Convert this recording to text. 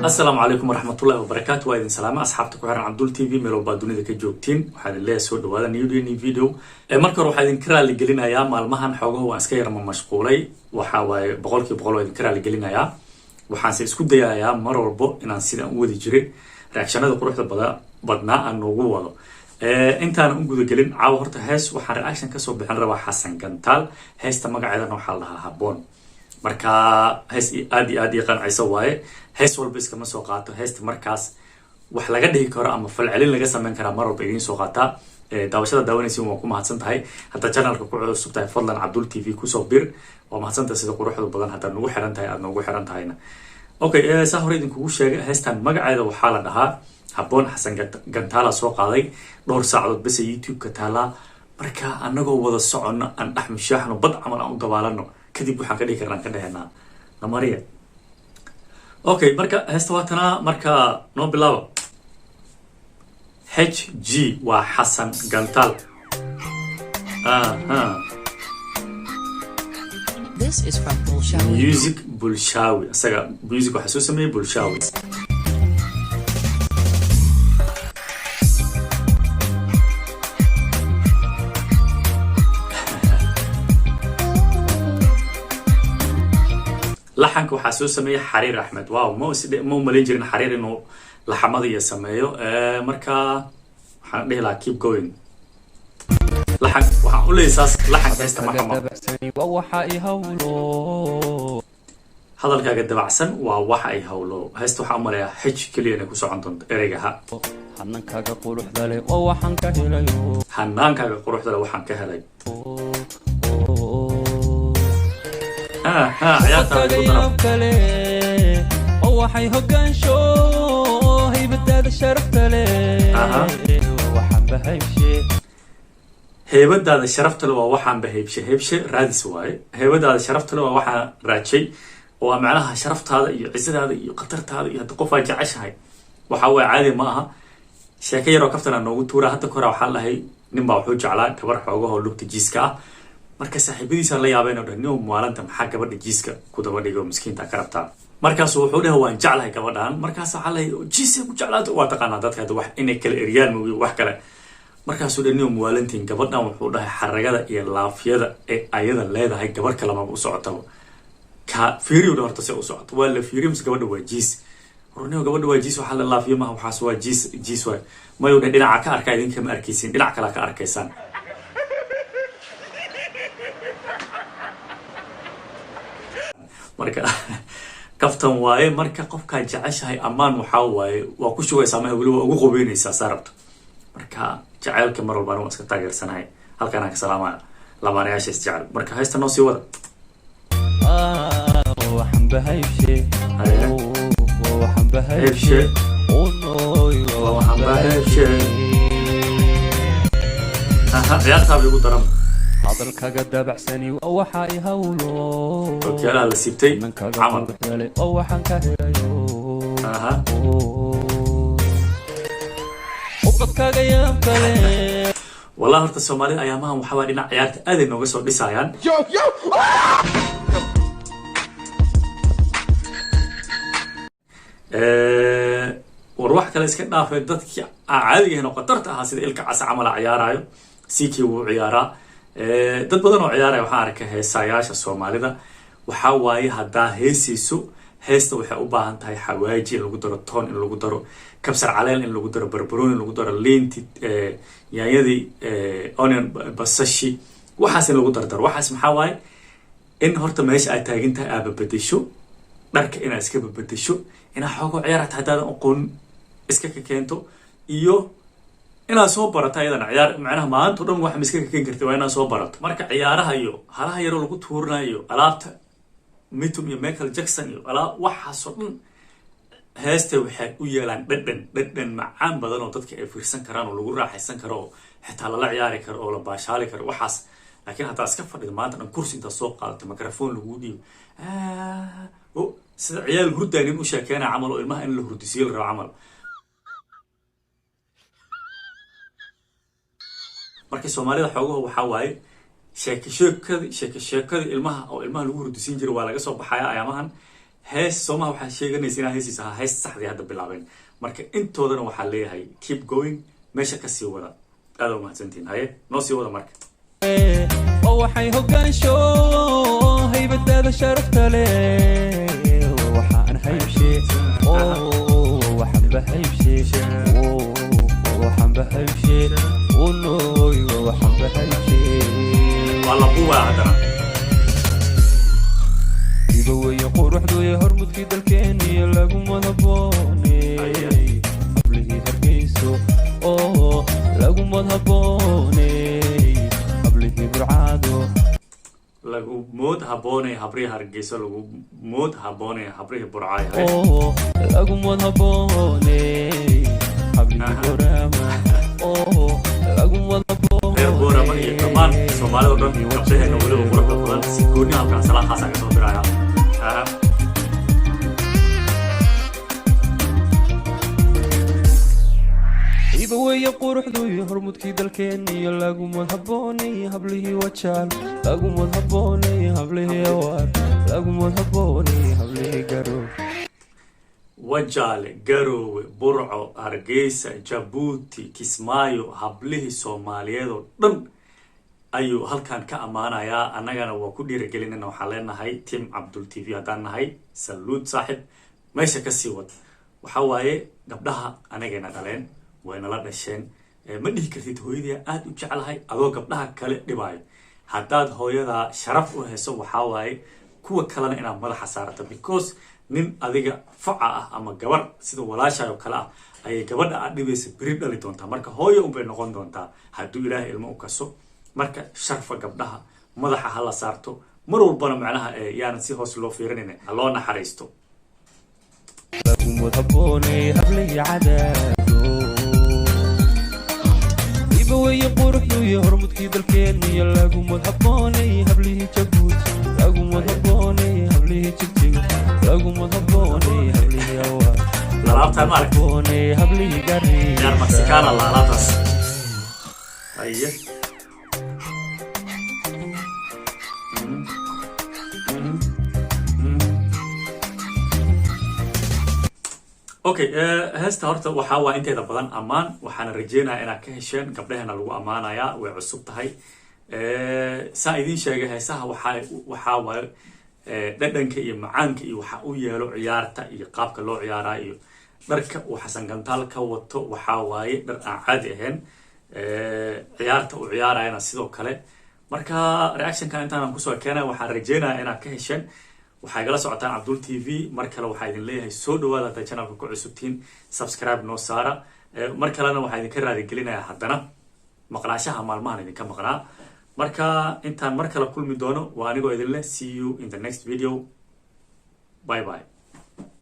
Asalaamu calaykum waraxmatullahi wabarakaatu. Waa idin salaama asxaabta ku xiran Cabdul TV, meel walbaa dunida ka joogtiin. Waxaan idin leeyahay soo dhawaada new day, new video. Marka hore waxaa idinka raali gelinayaa maalmahan xoogaha waan iska yarma mashquulay. Waxa waaye 100% waa idinka raali gelinayaa. Waxaanse isku dayayaa mar walbo inaan sidaan u wadi jiray reactionada quruxda badnaa aan noogu wado. Intaana u gudagelin caawa horta hees waxaan reaction kasoo bixin rabaa Xasan Gantaal. Heesta magaceedana waxaa la dhahaa Habboon. Marka hees aad iyo aad ii qancaysa waaye. Hees walba iskama soo qaato. Heesta markaas wax laga dhihi karo ama falcelin laga sameyn karaa mar walba idiin soo qaataa. Daawashada daawanaysin waa ku mahadsan tahay. Haddaad channelka ku cusub tahay, fadlan Cabdul TV kusoo bir. Waa mahadsan tahay sida quruxda badan haddaad nagu xiran tahay, aad noogu xiran tahayna. Okay, saa hore idinkugu sheegay, heestan magaceeda waxaa la dhahaa Habboon. Xasan Gantaala soo qaaday. Dhowr saacadood bese YouTube-ka taalaa. Marka anagoo wada soconno aan dhex mushaaxno, bad camal aan u dabaalano, kadib waxaan ka dhihi karnaan ka dhehenaa namariya. Okay, marka heesta waa tanaa. Marka noo bilaaba. HG waa Xasan Gantaal. Aha. This is from Bolshawi. Music Bulshawi. Isaga music waxaa soo sameeyey Bulshawi. Laxanka waxaa soo sameeyey Xariir Axmed. Wow, ma umalayn jirin Xariir inuu laxamada iyo sameeyo. Marka waxaan dhihi lahaa keep going. Laxan waxaan u leeyahay saas, laxanka heesta ma xumo. Dabacsani waa waxa i hawlo. Hadalkaaga dabacsan waa waxa ay hawlo. Heesta waxaa u maleeyaa H keliya inay ku socon doonto ereyga ha. Hanankaaga quruxda leh waa waxaan ka helayo. Hanaankaaga quruxda leh waxaan ka helay. Ha ciyaartaada igu dara. Kale oo waxay hogaansho haybadaada sharafta leh. Waxaan bahaybshe. Heybadaada sharafta leh waa waxaan bahaybshe. Heybshe raadis waaye. Heybadaada sharafta leh waa waxaan raajay, oo waa macnaha sharaftaada iyo cisadaada iyo khatartaada iyo hadda qof aa jeceshahay. Waxa waye caadi ma aha. Sheeko yaroo kaftanaa noogu tuura. Hadda kora waxaa lahay nin baa wuxuu jeclaa gabar xoogahoo lugta jiiska ah. Marka saaxiibadiisaan la yaabeen oo dhan, nin maalanta maxaa gabadha jiiska ku daba dhigay oo miskiinta ka rabtaa? Markaasu wuxuu dhahay, waan jeclahay gabadhan. Markaas waxaa lahay, jiisay ku jeclaato? Waa taqaanaa dadka hadda wax inay kala eryaan mooye wax kale. Markaasuu dhan, nin muwaalantiin gabadhan, wuxuu dhahay, xaragada iyo laafyada ee ayada leedahay gabar kalamaba u socotaba. Ka fiiriyo dhan horta se u socoto. Waa la fiiriyo mise gabadha waa jiis? Horniyo gabadha waa jiis. Waxaa la laafiyo maha, waxaas waa jiis, jiis waay. Mayuu dheh, dhinaca ka arkaa idinka ma arkaysin, dhinac kalea ka arkaysaan. Marka kaftan waaye. Marka qofkaa jeceshahay ammaan waxaa waaye waa ku shugaysaa maha, weli waa ugu qobeynaysaa saa rabto. Marka jaceylka mar walba anigu waan iska taageersanahay. Halkaan aan ka salaamaya lamaanayaasha is jecel. Marka haysta noo sii wada. Waxaan bahaybshe. Haye. Waxaan bahaybshe. Heybshe. Unoy. Waxaan bahaybshe. Aha, ciyaartaaba igu daran. Hadalkaaga dabacsani waa waxa i hawlo. Okyaalaha la siibtay hanankaaga camal quruxda leh waa waxaan ka helayo. Ubadkaaga yaabka leh. Wallahi horta Soomaalida ayaamahan waxaa waay dhinac ciyaarta aaday nooga soo dhisayaan. War wax kale iska dhaafay, dadkii aan caadiga ahayn oo khatarta ahaa sida Ilka Casa camal a ciyaarayo, CK wuu ciyaaraa. Dad badan oo ciyaaraya waxaan arkay. Heesayaasha Soomaalida waxaa waaye haddaa heesayso, heesta waxay u baahan tahay xawaaji in lagu daro, toon in lagu daro, kabsar caleen in lagu daro, barbarooni in lagu daro, liinti, yaanyadii, onion, basashi, waxaas in lagu dardaro. Waxaas maxaa waaye? In horta meesha aad taagan tahay aad babedesho, dharka inaad iska babedesho, inaad xoogo ciyaar haddaadan aqoon iska ka keento, iyo inaad soo barato ayadana ciyaar. Macnaha maanta o dhan wax ma iska ka keeni karti, waa inaad soo barato. Marka ciyaaraha iyo halaha yaroo lagu tuurinayo alaabta Mitum iyo Michael Jackson iyo alaab, waxaasoo dhan heesta waxay u yeelaan dhadhan, dhadhan macaan badan oo dadka ay fiirsan karaan oo lagu raaxaysan karo oo xitaa lala ciyaari karo oo la baashaali karo waxaas. Laakiin haddaa iska fadhido maanta dhan, kursi intaad soo qaadato, microphone laguu dhiibo, o sida ciyaal hurdaa nin u sheekeynaya camal oo ilmaha in la hurdisiyo la rabo camal. Marka Soomaalida xoogaha waxaa waaye sheeke sheekadii, sheeke sheekadii ilmaha oo ilmaha lagu hurdisiin jiray waa laga soo baxaya ayaamahan. Hees soomaha waxaa sheeganaysa inaa heesiisa ahaa, hees saxdii hadda bilaabeen. Marka intoodana waxaa leeyahay keep going, meesha ka sii wada. Aad u mahadsantihin. Haye, noo sii wada marka. Oo waxay hoggaansho haybadaada sharafta leh, waxaan haybshe oo waxaanba haybshe oo waxaanba haybshe unoy waxaanba haybshe. Waa la buubaa haddana. Iba weeye quruxdu iyo hormudkii dalkeeniyo laguma haboone hablihii Hargeyso, oo laguma haboone hablihii Burcaado. Lagu mood haboonay habrihii Hargeyso, lagu mood haboonay habrihii Burcaay. Haye. Oo laguma haboone hablihii Borama, oo laguma Reer Boorama iyo dhammaan Soomaalida o dhan, gabdhaheena weliba quruxda badan, si gooni halkan salaan khaas aan kasoo diraya. Aha. Iba weeye quruxdu iyo hormudkii dalkeeniyo laguma haboonay hablihii Wajaal, laguma haboonay hablihii Awaar, laguma haboonay hablihii Garow. Wajaale, Garoowe, Burco, Hargeysa, Jabuuti, Kismaayo, hablihii Soomaaliyeed oo dhan ayuu halkan ka ammaanayaa. Annagana waa ku dhiiragelinayna. Waxaan leenahay team Cabdul TV haddaan nahay, saluud saaxib, meesha kasii wad. Waxa waaye gabdhaha anagayna dhaleen, waynala dhasheen. Ma dhihi kartid hooyadaa aada u jeclahay adoo gabdhaha kale dhibaayo. Haddaad hooyadaa sharaf u hayso, waxaa waaye kuwa kalena inaad madaxa saarato, because nin adiga faca ah ama gabar sida walaashaay oo kale ah ayay gabadha aad dhibaysa beri dhali doontaa. Marka hooyo unbay noqon doontaa hadduu Ilaahay ilmo u kaso. Marka sharfa gabdhaha, madaxa ha la saarto mar walbana, macnaha yaanan si hoos loo fiirinayn, ha loo naxariisto. Laguma haboonay hablihii Cadaado. Iba weeye quruxdu iyo hormudkii dalkeeniyo laguma haboonay hablihii Jabuuti, laguma haboonay hablihii Jigjigo, laguma haboonay hablihii Awaar, Alaabtaan ma aragtay? haboonay hablihii Ciyaar Garissa. Mexicana la alaabtaas. Haye. Okay, heesta horta waxaa waa inteeda badan ammaan. Waxaana rajeynayaa inaad ka hesheen. Gabdhaheena lagu ammaanayaa, way cusub tahay. Saa idiin sheegay, heesaha waxaa waaye dhadhanka iyo macaanka iyo waxa u yeelo ciyaarta iyo qaabka loo ciyaaraa iyo dharka uu Xasan Gantaal ka wato. Waxaa waaye dhar aan caadi ahayn. Ciyaarta uu ciyaarayana sidoo kale. Marka reactionka intaanan kusoo keenay, waxaan rajeynayaa inaad ka hesheen. Waxaa igala socotaan Cabdul TV. Mar kale waxaa idin leeyahay soo dhawaada. Hadday channelka ku cusubtiin, subscribe noo saara. Mar kalena waxaa idinka raadigelinayaa haddana maqnaashaha maalmahan idinka maqnaa. Marka intaan mar kale kulmi doono, waa anigoo idin leh see you in the next video. Bye bye.